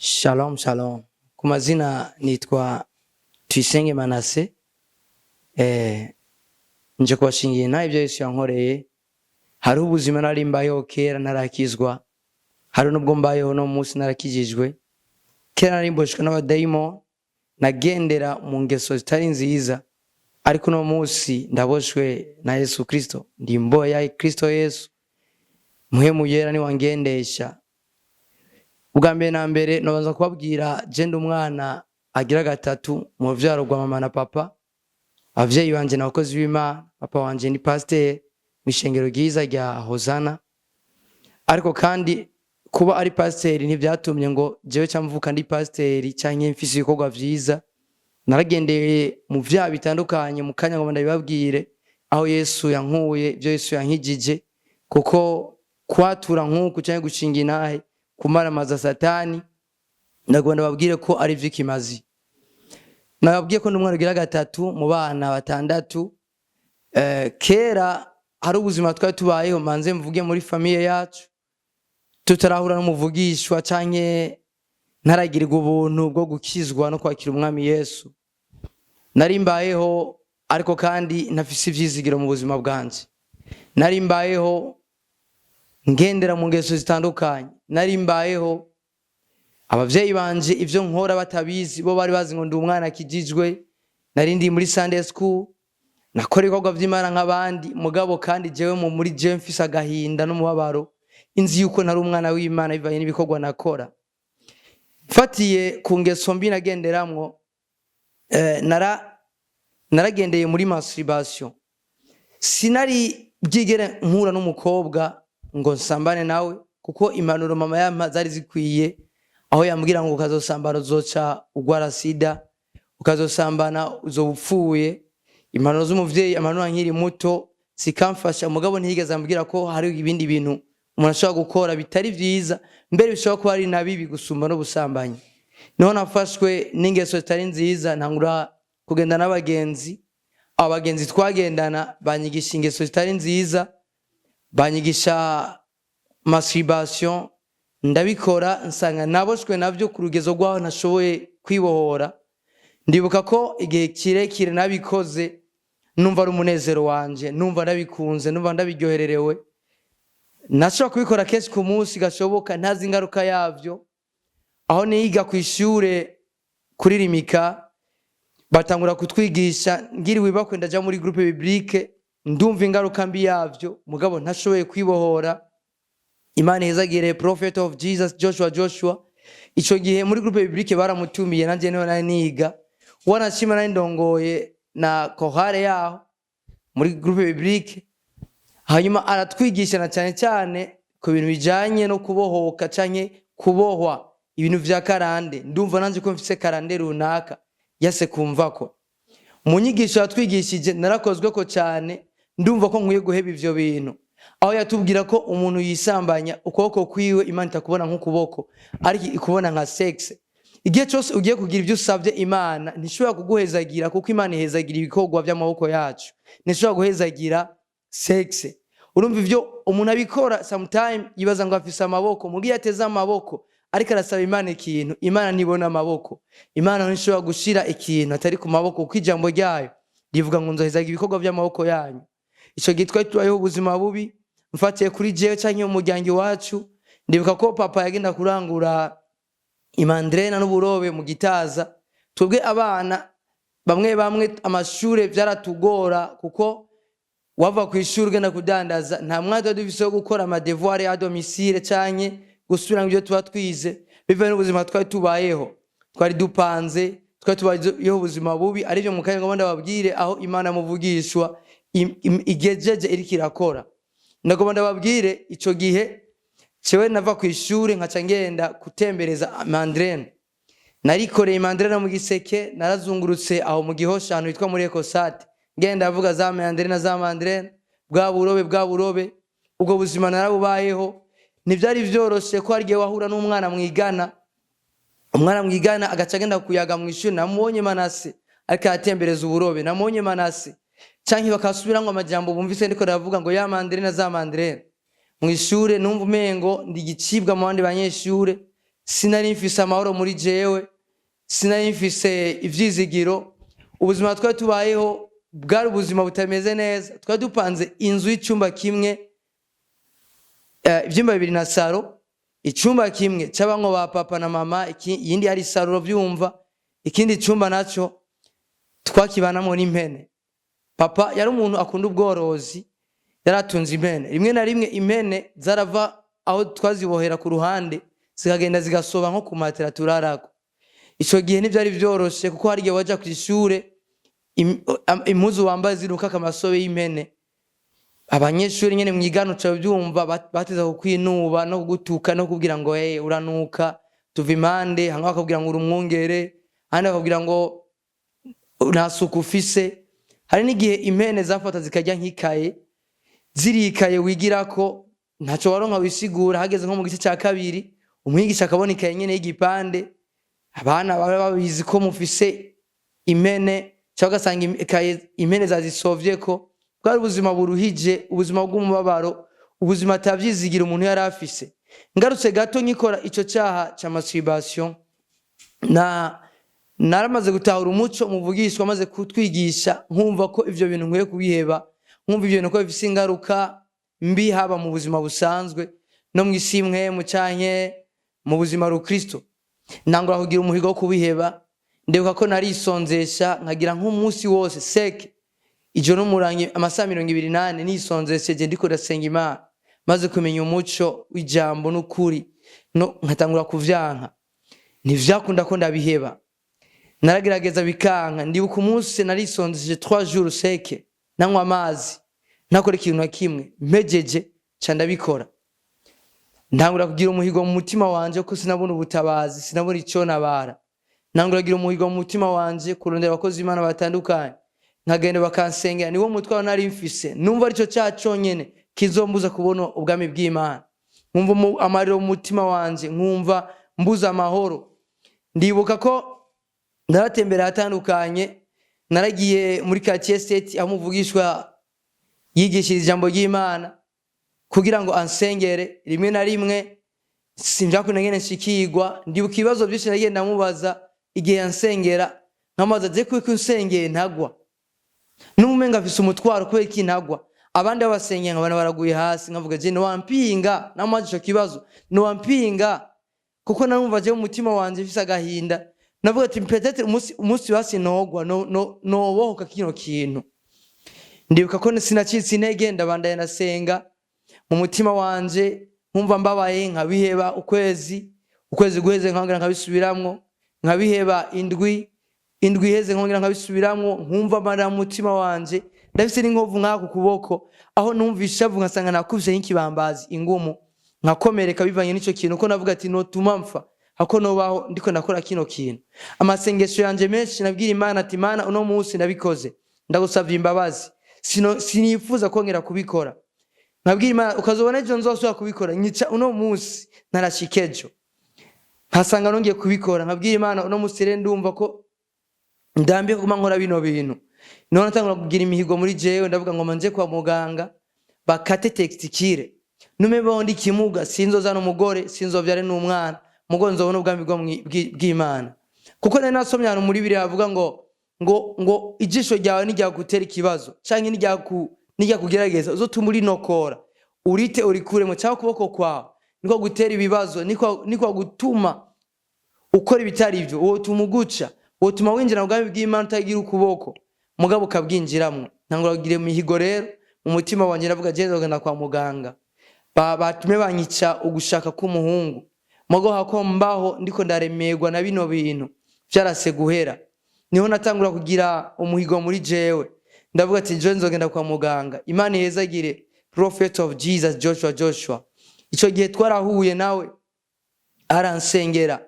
Shalom shalom. Ku mazina nitwa Tuyisenge Manase. Nje kubashingira intahe ibyo Yesu yankoreye. Hariho ubuzima nari mbayeho kera ntarakizwa, hari n'ubwo mbayeho no munsi narakijijwe. Kera nari mboshwe n'abadayimoni, nagendera mu ngeso zitari nziza, ariko uno munsi ndaboshwe na Yesu Kristo, ndi imbohe ya Kristo Yesu. Mpwemu Yera niwe angendesha. Ubwa mbere na mbere nobanza kubabwira, je ndi umwana agira gatatu mu ruvyaro rwa mama na papa. Abavyeyi banje ni abakozi b'Imana. Papa wanje ni pasiteri mw'ishengero ryiza rya Hozana, ariko kandi kuba ari pasiteri ntivyatumye ngo jewe ca mvuka ndi pasiteri canke mfise ibikorwa vyiza. Naragendeye mu vyaha bitandukanye. Mu kanya ngo ndabibabwire aho Yesu yankuye, ivyo Yesu yankijije, kuko kwatura nk'uku canke gushinga intahe kumaramaza Satani, ndagomba ndababwire ko ari ivy'ikimazi. Nababwiye ko ndi umwana ugira gatatu mu bana batandatu. Kera hari ubuzima twari tubayeho, manze mvuge muri famille yacu, tutarahura n'umuvugishwa canke ntaragirirwa ubuntu bwo gukizwa no kwakira Umwami Yesu. Nari mbayeho, ariko kandi ntafise ivyizigiro mu buzima bwanje. Nari mbayeho ngendera mu ngeso zitandukanye. Nari mbayeho abavyeyi banje ivyo nkora batabizi, bo bari bazi ngo ndi umwana akijijwe. Nari ndi muri Sunday school, nakora ibikorwa vy'Imana nk'abandi, mugabo kandi jewe mu muri jewe mfise agahinda n'umubabaro, inzi yuko ntari umwana w'Imana bivanye n'ibikorwa nakora. Mfatiye ku ngeso mbi nagenderamwo, naragendeye muri masturbation. Sinari bwigere mpura n'umukobwa ngo nsambane nawe, kuko impanuro mama yampa zari zikwiye, aho yambwira ngo ukazosambana uzoca ugwara sida, ukazosambana uzoba upfuye. Impanuro z'umuvyeyi ampanura nkiri muto zikamfasha, umugabo ntiyigeze ambwira ko hari ibindi bintu umuntu ashobora gukora bitari vyiza, mbere bishobora kuba ari na bibi gusumba n'ubusambanyi. Niho nafashwe n'ingeso zitari nziza, ntangura kugenda n'abagenzi. Abo bagenzi twagendana banyigisha ingeso zitari nziza, banyigisha masturbation, ndabikora, nsanga naboshwe navyo ku rugezo rwaho ntashoboye kwibohora. Ndibuka ko igihe kirekire nabikoze numva ari umunezero wanje, numva ndabikunze, numva ndabiryohererewe. Nashobora kubikora kenshi ku munsi gashoboka, ntazi ingaruka yavyo. Aho niga ku ishure kuririmika, batangura kutwigisha, ngiriwe ibakwe ndaja muri groupe biblique, ndumva ingaruka mbi yavyo, mugabo ntashoboye kwibohora. Imana ihezagire Prophet of Jesus Joshua Joshua. Ico gihe muri groupe biblique baramutumiye, nanje niho nari niga, wanashima nari ndongoye na chorale yaho muri groupe biblique. Hanyuma aratwigisha na cyane cyane ku bintu bijanye no kubohoka canke kubohwa ibintu vya karande. Ndumva nanje ko mfise karande runaka yase kumvako. Mu nyigisho yatwigishije narakozwe ko cyane, ndumva ko nkwiye guheba ivyo bintu, aho yatubwira ko umuntu yisambanya ukuboko kwiwe Imana itakubona nk'ukuboko, ariko ikubona nka sexe. Igihe cyose ugiye kugira ibyo usabye Imana, ntishobora kuguhezagira, kuko Imana ihezagira ibikorwa by'amaboko yacu, ntishobora guhezagira sexe. Urumva ivyo umuntu abikora sometime yibaza ngo afise amaboko, mugihe iyo ateze amaboko ariko arasaba Imana ikintu, Imana ntibona amaboko. Imana ntishobora gushira ikintu atari ku maboko, kuko ijambo ryayo rivuga ngo nzohezaga ibikorwa by'amaboko yanyu. Ico gihe twari tubayeho ubuzima bubi. Mfatiye kuri jewe canke umuryango iwacu, ndibuka ko papa yagenda kurangura imandrena n'uburobe mu Gitaza. Twebwe abana bamwe bamwe amashure vyaratugora, kuko wava ku ishuri ugenda kudandaza. Nta mwanya tuba dufise wo gukora ama devoirs à domicile canke gusubira mu byo tuba twize, bivanye n'ubuzima twari tubayeho. Twari dupanze, twari tubayeho ubuzima bubi, arivyo mu kanya ngomba ndababwire aho Imana muvugishwa igejeje iriko irakora. Ndagomba ndababwire, ico gihe cewe nava ku ishuri nkaca ngenda gutembereza mandrene. Narikoreye mandrena mu giseke, narazungurutse aho mu Gihosha, ahantu hitwa muri Ecosat, ngenda avuga za mandrena, za mandrena, bwa burobe, bwa burobe. Ubwo buzima narabubayeho, ntivyari vyoroshe, ko hari igihe wahura n'umwana mwigana, umwana mwigana agaca agenda kuyaga mu ishuri: "Namubonye Manase ariko aratembereza uburobe, namubonye Manase", canke bakasubiramwo amajambo bumvise ndiko ndavuga ngo ya mandrena, za mandrena. Mu ishure numva umengo ndi igicibwa mu bandi banyeshure. Sinari mfise amahoro muri jewe, sinari mfise ivyizigiro. Ubuzima twari tubayeho bwari ubuzima butameze neza. Twari dupanze inzu y'icyumba kimwe, ivyumba bibiri na salon. Icumba kimwe c'abamwo ba papa na mama, iyindi yari salon, uravyumva. Ikindi cumba naco twakibanamwo n'impene. Papa yari umuntu akunda ubworozi, yaratunze impene. Rimwe na rimwe impene zarava aho twazibohera ku ruhande, zikagenda zigasoba nko ku matera turarako. Ico gihe ntivyari vyoroshe, kuko hari igihe waja kw'ishure impuzu wambaye ziruka amasobe y'impene. Abanyeshuri nyene mwigana, uca ubyumva, bateza kukwinuba no kugutuka no kubwira ngo: "Hey, uranuka, tuva impande." Hamwe bakabwira ngo uri umwungere, ahandi bakabwira ngo nta suku ufise. Hari n'igihe impene zafata zikarya nk'ikaye, zirikaye wigirako, ntaco waronka wisigura. Hageze nko mu gice ca kabiri, umwigisha akabona ikaye nyene y'igipande, abana baba babizi ko mufise impene, cyangwa ugasanga ikaye impene zazisovyeko. Bwari ubuzima buruhije, ubuzima bw'umubabaro, ubuzima atavyizigira umuntu yari afise. Ngarutse gato, nkikora ico caha ca masturbation, na naramaze gutahura umuco muvugishwa amaze kutwigisha, nkumva ko ivyo bintu nkwiye kubiheba, nkumva ivyo bintu ko bifise ingaruka mbi, haba mu buzima busanzwe no mw'isi imwe canke mu buzima rukristo. Ntangura kugira umuhigo wo kubiheba. Ndibuka ko narisonzesha, nkagira nk'umunsi wose seke, ijoro n'umurangi, amasaha 24 nisonzesheje, ndiko ndasenga Imana. Maze kumenya umuco w'ijambo n'ukuri, no nkatangura kuvyanka, ntivyakunda ko ndabiheba. Naragerageza bikanka. Ndibuka umunsi narisonzesheje 3 jours seke, nanywa amazi, ntakora ikintu na kimwe. Mpejeje ca ndabikora. Ntangura kugira umuhigo mu mutima wanje, ko sinabona ubutabazi, sinabona ico nabara. Ntangura kugira umuhigo mu mutima wanje kurondera abakozi b'Imana batandukanye, nkagenda bakansengera. Niwo mutwaro nari mfise, numva arico caha conyene kizombuza kubona ubwami bw'Imana. Nkumva amariro mu mutima wanje, nkumva mbuza amahoro. Ndibuka ko naratembera ahatandukanye. Naragiye muri quartier 7, aho umuvugishwa yigishiriza ijambo ry'Imana, kugira ngo ansengere. Rimwe na rimwe simvyakunda ngene nshikirwa. Ndibuka ibibazo byinshi nagiye ndamubaza igihe yansengera. Nkamubaza: "Je kuko unsengeye ntagwa, n'umumenga afise umutwaro, kubera iki ntagwa? Abandi babasengeye nkabona baraguye hasi." Nkavuga: "Je ntiwampinga?" Namubaza ico kibazo: "Ntiwampinga?" Kuko narumva je mu mutima wanje mfise agahinda. Navuga ati: "Peut-être umunsi basi nogwa, no, no, nobohoka kino kintu." Ndibuka ko sinacitse intege, ndabandanya ndasenga. Mu mutima wanje nkumva mbabaye, nkabiheba ukwezi, ukwezi guheze nkongera nkabisubiramwo, nkabiheba indwi, indwi iheze nkongera nkabisubiramwo, nkumva amarira mu mutima wanje. Ndafise n'inkovu nk'aka ku kuboko, aho numva ishavu, nkasanga nakubise nk'ikibambazi ingumu, nkakomereka bivanye n'ico kintu, ko navuga ati: "Notuma mpfa hako nobaho ndiko ndakora kino kintu." Amasengesho yanje menshi nabwira Imana ati: "Imana, uno munsi ndabikoze, ndagusavye imbabazi. Sinifuza kongera kubikora." Nkabwira Imana: "Ukazobona ejo nzosubira kubikora, nyica uno munsi." Ntarashika ejo nkasanga nongeye kubikora. Nkabwira Imana: "Uno munsi rero ndumva ko ndambiye kuguma nkora bino bintu." None natangura kugira imihigo muri jewe, ndavuga ngo manje kwa muganga bakate testicule, numebaho ndi kimuga, sinzozana umugore, sinzovyare n'umwana, mugo nzobona ubwami bw'Imana. Kuko nari nasomye ahantu muri Bibiliya havuga ngo ijisho ryawe ntiryagutera ikibazo canke niryakugerageza, uzotuma urinokora, urite, urikuremo, cyangwa ukuboko kwawe niko gutera ibibazo, niko gutuma ukora ibitari ibyo, wotuma uguca, wotuma winjira mu bwami bw'Imana utagira ukuboko, mugabo ukabwinjiramwo. Ntangura kugira imihigo rero mu mutima wanje, ndavuga: "Je nzogenda kwa muganga, batume banyica ugushaka k'umuhungu, mugo hako mbaho ndiko ndaremerwa na bino bintu vyarase guhera." Niho natangura kugira umuhigo muri jewe, ndavuga ati: "Je nzogenda kwa muganga." Imana ihezagire Prophet of Jesus Joshua Joshua. Ico gihe twarahuye nawe, aransengera.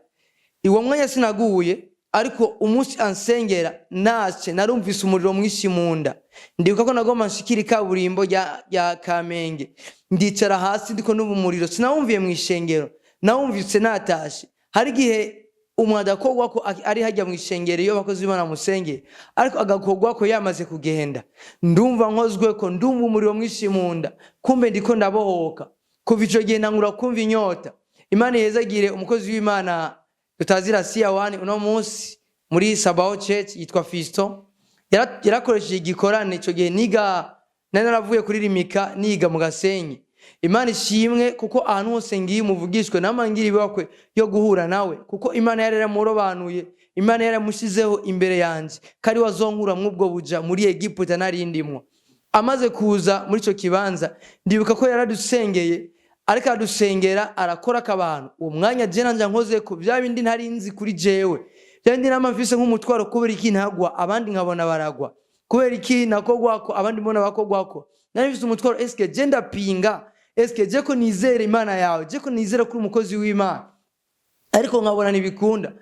Iwo mwanya sinaguye, ariko umunsi ansengera nashe narumvise umuriro mwinshi mu nda. Ndibuka ko nagomba nshikira ikaburimbo rya Kamenge, ndicara hasi, ndiko numva umuriro. Sinawumviye mu ishengero, nawumvise natashe. Hari igihe umuntu adakogwa ko ari hajya mu ishengero iyo abakozi b'Imana musengeye, ariko agakogwa ko yamaze kugenda. Ndumva nkozwe ko, ndumva umuriro mwinshi mu nda, kumbe ndiko ndabohoka. Kuva ico gihe ntangura kumva inyota. Imana ihezagire umukozi w'Imana tutazira Siyawani. Uno munsi muri Sabaho Church yitwa Fiston. Yarakoresheje igikorane. Ico gihe niga, nari naravuye kuri Rimika, niga mu Gasenyi. Imana ishimwe, kuko ahantu hose ngiye umuvugishwe nama ngira ibakwe yo guhura nawe, kuko Imana yari yaramurobanuye, Imana yaramushizeho imbere yanje kari wazonkura mw'ubwo buja muri Egiputa narindimwo. Amaze kuza muri ico kibanza, ndibuka ko yaradusengeye, ariko aradusengera, arakora akabantu. Uwo mwanya je nanje nkoze ko bya bindi ntari nzi kuri jewe, bya bindi nama mfise nk'umutwaro: kubera iki ntagwa, abandi nkabona baragwa? Kubera iki nakogwako, abandi mbona bakogwako? Nari mfise umutwaro: eske je ndapinga? Eske je ko nizere Imana yawe, je ko nizere kuri umukozi w'Imana, ariko nkabona ntibikunda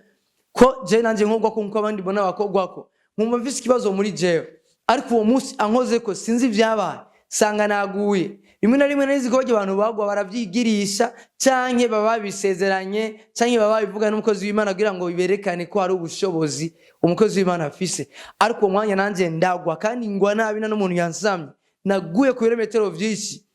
ko je nanje nkogwako nkuko abandi mbona bakogwako, nkumva mfise ikibazo muri jewe. Ariko uwo munsi ankoze ko, sinzi ibyabaye, sanga naguye. Rimwe na rimwe narizi ko barya abantu bagwa baravyigirisha, canke baba babisezeranye, canke baba babivuga n'umukozi w'Imana kugira ngo biberekane ko hari ubushobozi umukozi w'Imana afise. Ariko uwo mwanya nanje ndagwa, kandi ngwa nabi, na n'umuntu yansamye. Naguye ku birometero vyinshi,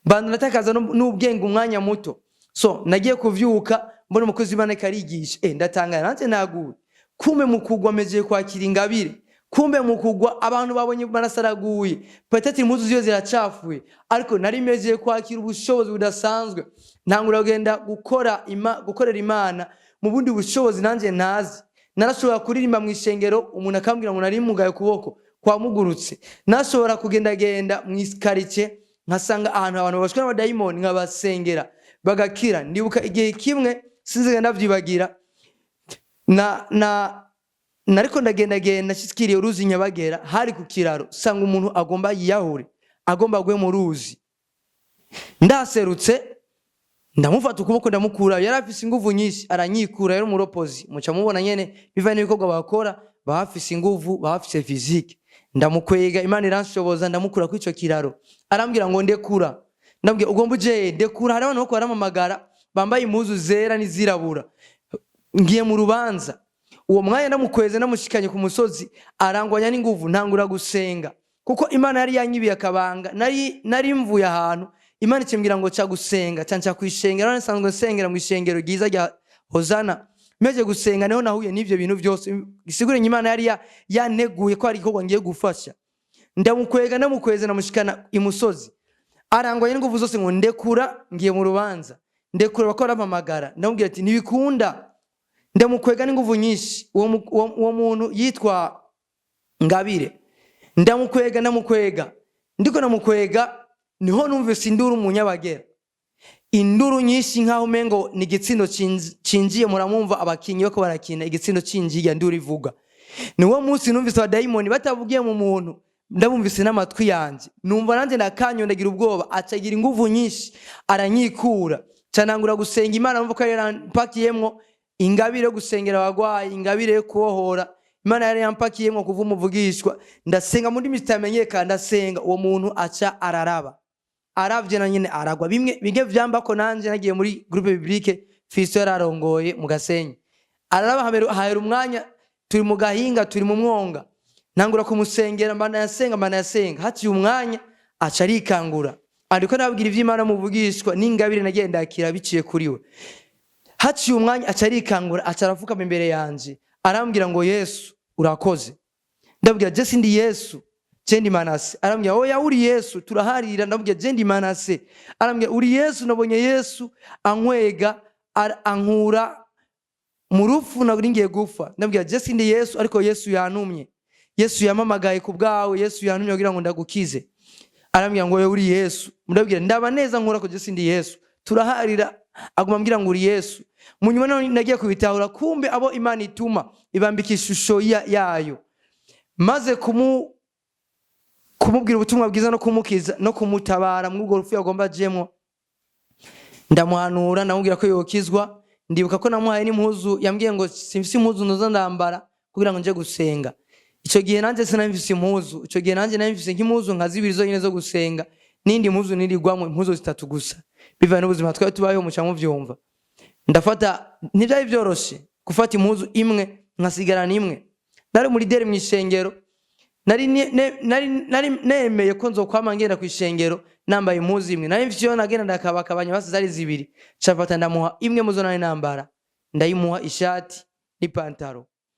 mbanza natakaza n'ubwenge umwanya muto. So nagiye kuvyuka mbona umukozi w'Imana ariko arigisha, ndatangara, nanje naguye. Kumbe mu kugwa mejeye kwakira ingabire. Kumbe mu kugwa abantu babonye maraso araguye, peut-être impuzu ziyo ziracafuye, ariko nari mejeye kwakira ubushobozi budasanzwe. Ntangura kugenda gukora gukorera Imana mu bundi bushobozi nanjye ntazi. Narashobora kuririmba mu ishengero, umuntu akambwira ngo nari mugaye ukuboko kwamugurutse. Nashobora kugendagenda mu ikaritsiye, nkasanga ahantu abantu babashwe n'abadayimoni, nkabasengera bagakira. Ndibuka igihe kimwe, sinziga ndavyibagira, na nariko ndagendagenda, nshikiriye uruzi Nyabagera, hari ku kiraro, sanga umuntu agomba yiyahure, agomba agwe mu ruzi. Ndaserutse, ndamufata ukuboko, ndamukura. Yari afise inguvu nyinshi, aranyikura. Yari umuropozi, muca mubona nyene bivanye n'ibikorwa bakora, baba bafise inguvu, baba bafise physique. Ndamukwega, Imana iranshoboza, ndamukura kuri ico kiraro. Arambwira ngo ndekura. Ndamubwira: ugomba uje? Ndekura, hari abantu bako baramamagara bambaye impuzu zera n'izirabura, ngiye mu rubanza. Uwo mwanya ndamukweze, ndamushikanye ku musozi, arangwanya n'inguvu. Ntangura gusenga, kuko Imana yari yanyibiye akabanga. Nari mvuye ahantu, Imana ikimbwira ngo ca gusenga, ca nca kwishengera. Nari nsanzwe nsengera mu ishengero ryiza rya Hozana. Meje gusenga, niho nahuye n'ivyo bintu byose. Gisigure Imana yari yanteguye ko hari igikorwa ngiye gufasha. Ndamukwega, ndamukweze, ndamushikana imusozi, arangwanya n'inguvu zose ngo ndekura, ngiye mu rubanza, ndekura, bako barampamagara. Ndamubwira ati ntibikunda. Ndamukwega n'inguvu nyinshi. Uwo muntu yitwa Ngabire. Ndamukwega, ndamukwega, ndiko ndamukwega, niho numvise induru mu Nyabagera, induru nyinshi nkaho umengo ni igitsindo cinjiye. Muramwumva abakinyi bako barakina, igitsindo cinjiye, nduru ivuga. Niwo munsi numvise abadayimoni batavugiye mu muntu, ndabumvise n'amatwi yanje, numva nanjye ndakanyo, ndagira ubwoba. Acagira inguvu nyinshi, aranyikura. Canangura gusenga Imana, numva ko yari yarampakiyemwo ingabire yo gusengera abagwayi, ingabire yo kubohora. Imana yari yampakiyemwo kuva umuvugishwa. Ndasenga mu ndimi zitamenyekana, ndasenga. Uwo muntu aca araraba, aravye na nyene aragwa. Bimwe bimwe vyambako nanje nagiye muri groupe biblique Fiston yararongoye mu Gasenyi. Araraba, hahera umwanya, turi mu gahinga, turi mu mwonga. Ntangura kumusengera, mbana yasenga, mbana yasenga. Haciye umwanya aca arikangura. Ariko nababwira ivy'Imana muvugishwa n'ingabire nagiye ndakira biciye kuri we. Haciye umwanya aca arikangura, aca arapfukama imbere yanje, arambwira ngo: "Yesu urakoze." Ndabwira: je sindi Yesu, je ndi Manase. Arambwira: oya, uri Yesu, turaharira. Ndamubwira: je ndi Manase. Arambwira: uri Yesu, nabonye Yesu ankwega, ankura mu rupfu, nari ngiye gupfa. Ndabwira: je sindi Yesu, ariko Yesu yantumye, Yesu yampamagaye ku bwawe, Yesu yantumye kugira ngo ndagukize. Arambwira ngo: oya, uri Yesu. Ndabwira: ndaba neza nkura ko je sindi Yesu. Turaharira, aguma ambwira ngo uri Yesu. Mu nyuma naho nagiye kubitahura, kumbe abo Imana ituma ibambika ishusho yayo. Maze kumubwira ubutumwa bwiza no kumukiza no kumutabara muri urwo rupfu yagomba ajemwo, ndamuhanura, ndamubwira ko yokizwa. Ndibuka ko namuhaye n'impuzu. Yambwiye ngo simfise impuzu nzoza ndambara kugira ngo nje gusenga. Icyo gihe nanjye sinari mfise impuzu. Icyo gihe nanjye nari mfise nk'impuzu nka zibiri zonyine zo gusenga, n'indi mpuzu nirigwamo, impuzu zitatu gusa, bivanye n'ubuzima twari tubayeho, muca muvyumva. Ndafata, ntibyari byoroshe gufata impuzu imwe nkasigarana imwe. Nari muri dere mu ishengero. Nari nari nemeye ko nzokwama ngenda kw'ishengero nambaye impuzu imwe. Nari mfise iyo nagenda ndakabakabanya, basi zari zibiri. Cafata ndamuha imwe muzo nari nambara, ndayimuha, ishati n'ipantaro.